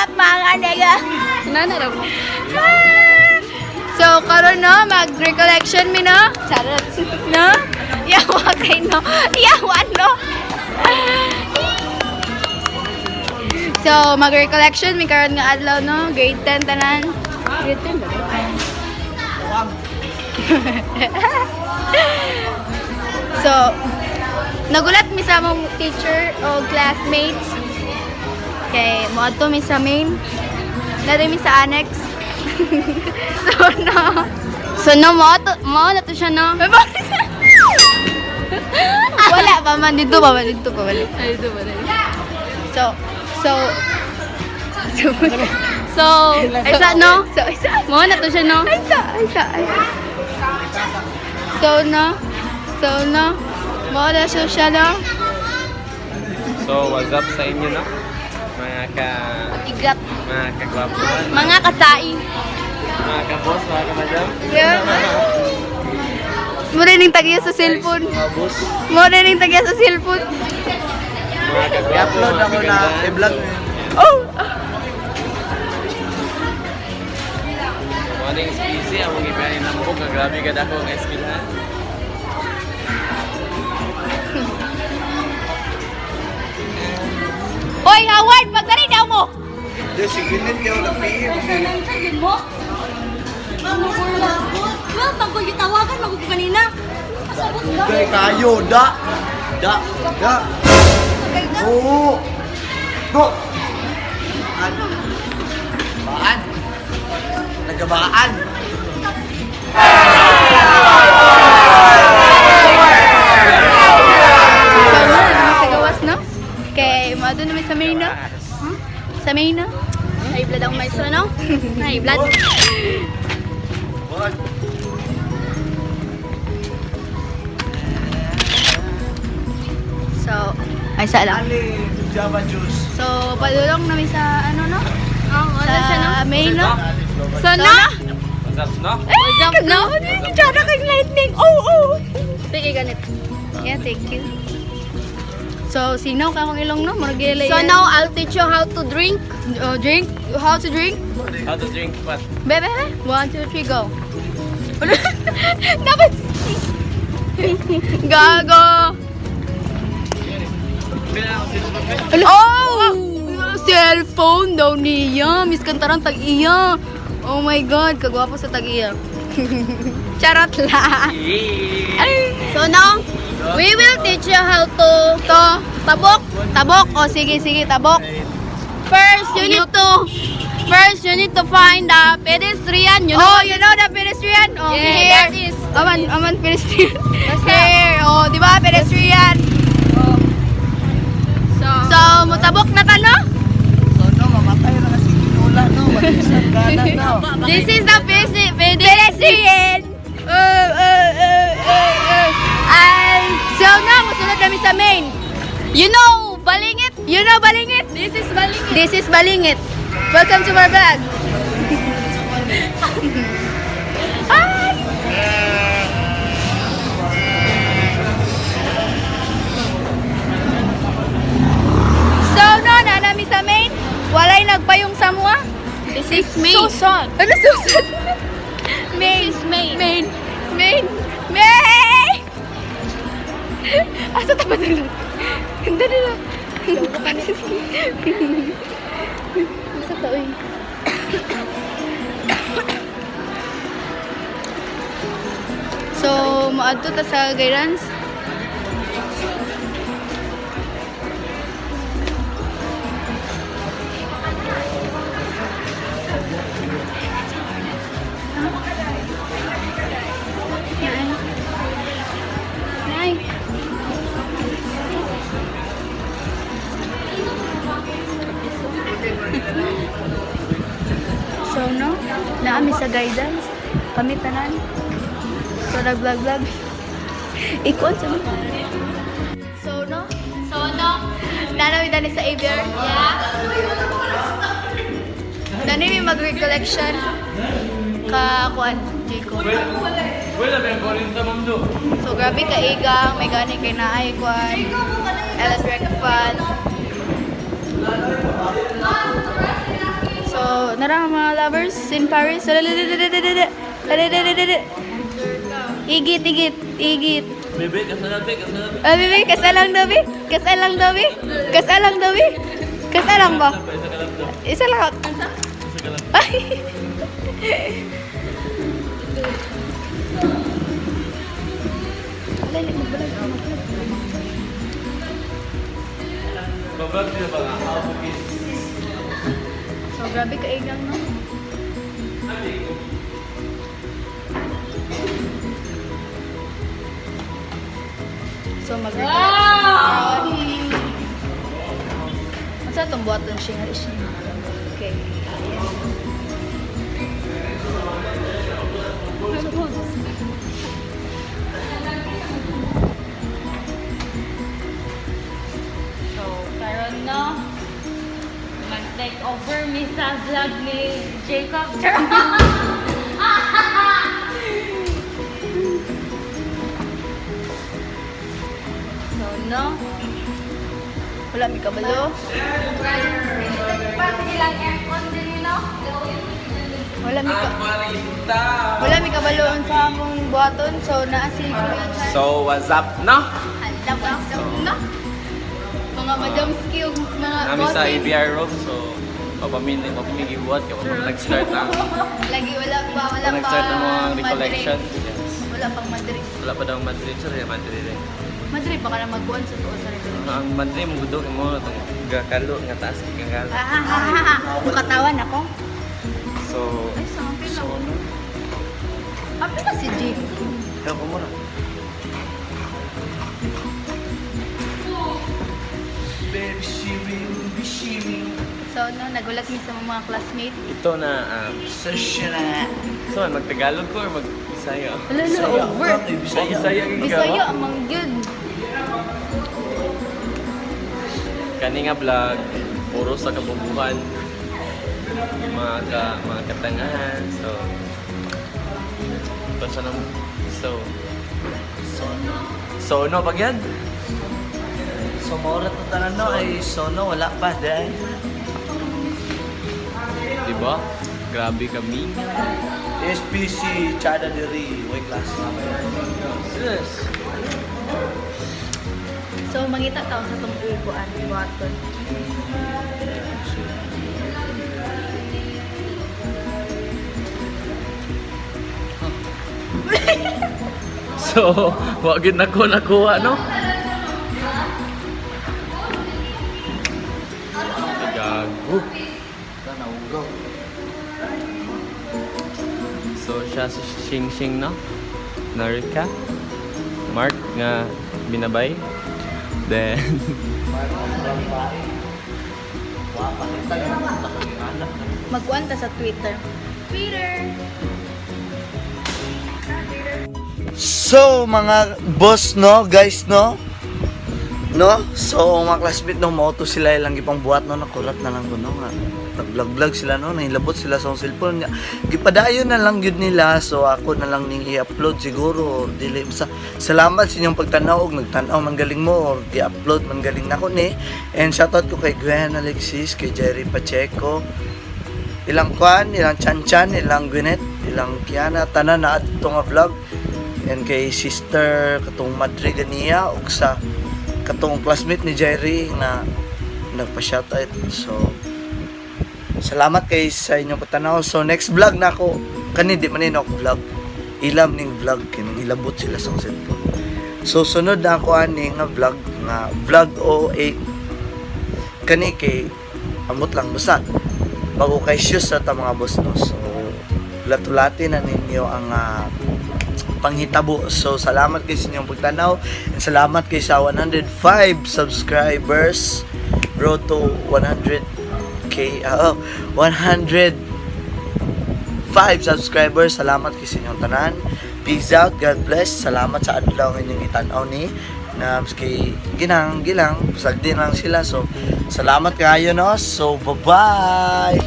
up, mga nigga? Nana ra mo. So, karon no, mag-recollection mi, no? Charot. No? Yawa kay no. Yawa, no? So, mag-recollection mi karon nga adlaw, no? Grade 10 tanan. Grade 10 ba? So, nagulat mi sa among teacher o classmates. Kay moadto mi sa main. Dali mi sa annex. So, no. So no mo to mo na to siya, no. Wala pa man dito pa man dito pa man. Ay, ito ba rin? So, so, so, So, isa, no? So, isa. Mo na to siya, no. Isa, isa, isa. So, no? So, no? Mo na siya siya, no? So, what's up sa inyo, no? Mga ka... Igat. Mga kagwapo, Mga katai. mga ka-boss, mga ka-madam. Yeah. Mo rin yung tagiya sa cellphone. Mga boss, Mo rin yung tagiya sa cellphone. mga kagwapo, I-upload mga ako na kaganda. i-vlog. Oh! Morning, SPC. Ang mga ibahin ng book. Grabe ka dako ang SPC, ha? Hoy, Howard! Pagdali daw mo! Di, sige nit kayo lang PM. Mo? Well, pag ko tawagan mag ko kanina. Pasabot ba? Dugay kayo, da. Da, da. Oo. Go. An. Baan. Nagabaan. So, no? Nandun sa gawas, no? Kay, mo doon naman sa main, no? Sa main, no? Ay, blood ang maestro, no? Ay, blood. Wag. So, ay, sa lang. Ali, Java juice. So, padulong namin sa ano, no? Oh, ano siya, no? Sa main, no? So, no? What's up, no? What's up, no? Kagawad kay lightning! Oh, oh! Sige, ganit. Yeah, thank you. So, sinaw ka akong ilong, no? Murag gilay. So now, I'll teach you how to drink. Oh, drink? How to drink? How to drink what? Bebe, bebe. One, two, three, go. Dapat! Gago! Oh! Cellphone daw niya. Miss Kantarang tag-iya. Oh my God, kagwapo sa tag-iya. Charot lang. Yeah. So now, we will teach you how to To, tabok. Tabok. O, sige, sige, tabok. First, you need to First, you need to find the pedestrian. You know? Oh, you know the pedestrian? Oh, Yeah, here. that is- Aman, aman pedestrian. Here. Oh, di ba? Pedestrian. So, So, mutabok na ta, no? So no, mamatay na kasi kinula no. Mag-isang gana no. This is the pedestrian. Pedestrian! Oh, oh. And so na, musunod kami sa main. You know, balingit. You know balingit? This is balingit. This is balingit. Welcome to my vlog. Ay! So no, nanami sa main. Walay nagpayong samua. This is main. So sad. Ano so sad? Main. This is main. Main. Main. Main! Asa ta ba nila? Hindi nila. Asa ta, oy? So, maadto ta sa guidance. Nay. Nay. So, no? Naami sa guidance. Kami tanan. So, nag-vlog-vlog. Ikaw, sa mga. So, no? So no, Nanami dani sa ABR. Yeah. Dani may mag-recollection ka kuan Jacob. Wala ba yung 40, ma'am do? So grabe ka igang, may gani kay naay kuan. Electric fan. nara ang mga lovers in Paris. Igit, igit, igit. Bebe, kasal be, kasal be. Ah, bebe, kasal lang daw, be. Kasal lang daw, be. Kasal lang daw, be. Kasal lang ba? Isa lang. Ay. Bablog sila ba nga? How to kiss? So, grabe kaigang, no? So, mag- Wow! Ano itong buhaton siya? Okay. So, karon no, mag-take over mi sa vlog ni Jacob. So, no. Wala, may kabalo. Ilang aircon din, no? Wala, may wala, may kabalo sa among buhaton. So, naa si Kuya Chan. So, what's up, no? Hala, what's up na? Mga madam skill, mga Nami sa bossing. ABR room, so papamin gibuhat kaya pag nag-start ang Lagi, wala pa, wala pag pa. nag-start ang mga Madrid. recollection. Yes. Wala pang Madrid. Wala pa daw ang Madrid, sorry, Madrid eh. Madrid, baka na magkuhan sa tuo sa recollection. Ang Madrid mo gudo mo itong gakalo nga taas gakalo. Ah, Mukatawan ako. So, Ay, sa akin so ako. no. Apil na si Jake. Help mo muna. Baby, shimmy, baby, shimmy. So, no, nagulat mi sa mga classmate. Ito na So, siya na. so mag-Tagalog ko or mag-Bisaya? Wala na, over. Ay, Bisaya. Bisaya gyud ka, Bisaya, no? amang yun. Kani nga vlog puro sa kabubuhan. Mga katangahan. So basta na so Sono. So no pagyad. So, maura to tanan no, ay sono, wala pa, dahil. Di ba? Grabe kami. SPC, Chada Diri, way class. Yes. So, mangita tao sa itong ikuan, buhaton. So, wa gyud nako nakuha no. Gago. Naugaw. So siya si Xing Xing no. Narika. Mark nga binabay. Then Magkuan ta sa Twitter. Twitter! So, mga boss, no, guys, no? No? So, mga classmate, no, mauto sila ilang gipang buhat, no, nakurat na lang ko, no, nga. Nag-vlog-vlog sila, no, nahilabot sila sa akong cellphone. Nga. Gipadayon na lang yun nila, so ako na lang ning i-upload siguro, or dili. Basta, salamat sa inyong pagtanaw, og nagtanaw man galing mo, or gi-upload man galing nako ni. And shoutout ko kay Gwen Alexis, kay Jerry Pacheco, ilang Kwan, ilang Chan-Chan, ilang Gwyneth, ilang Kiana, tanan na adto nga vlog. And kay sister katong Madre ganiya ug sa katong classmate ni Jerry na nagpa-shoutout. So salamat kay sa inyong pagtanaw. So next vlog na ako kani di man ni ako vlog. Ilam ning vlog kining ilabot sila sa akong cellphone. So sunod na ako ani nga vlog nga vlog 08 kani kay amot lang basta bago kay shoes sa ta mga boss no. So latulati na ninyo ang panghitabo. So salamat kay sa inyong pagtanaw and salamat kay sa 105 subscribers. Road to 100K, oh, 105 subscribers. Salamat kay sa inyong tanan. Peace out. God bless. Salamat sa adlaw nga inyong itanaw ni na kay ginang gilang pasagdi lang sila. So salamat kayo no. So bye-bye.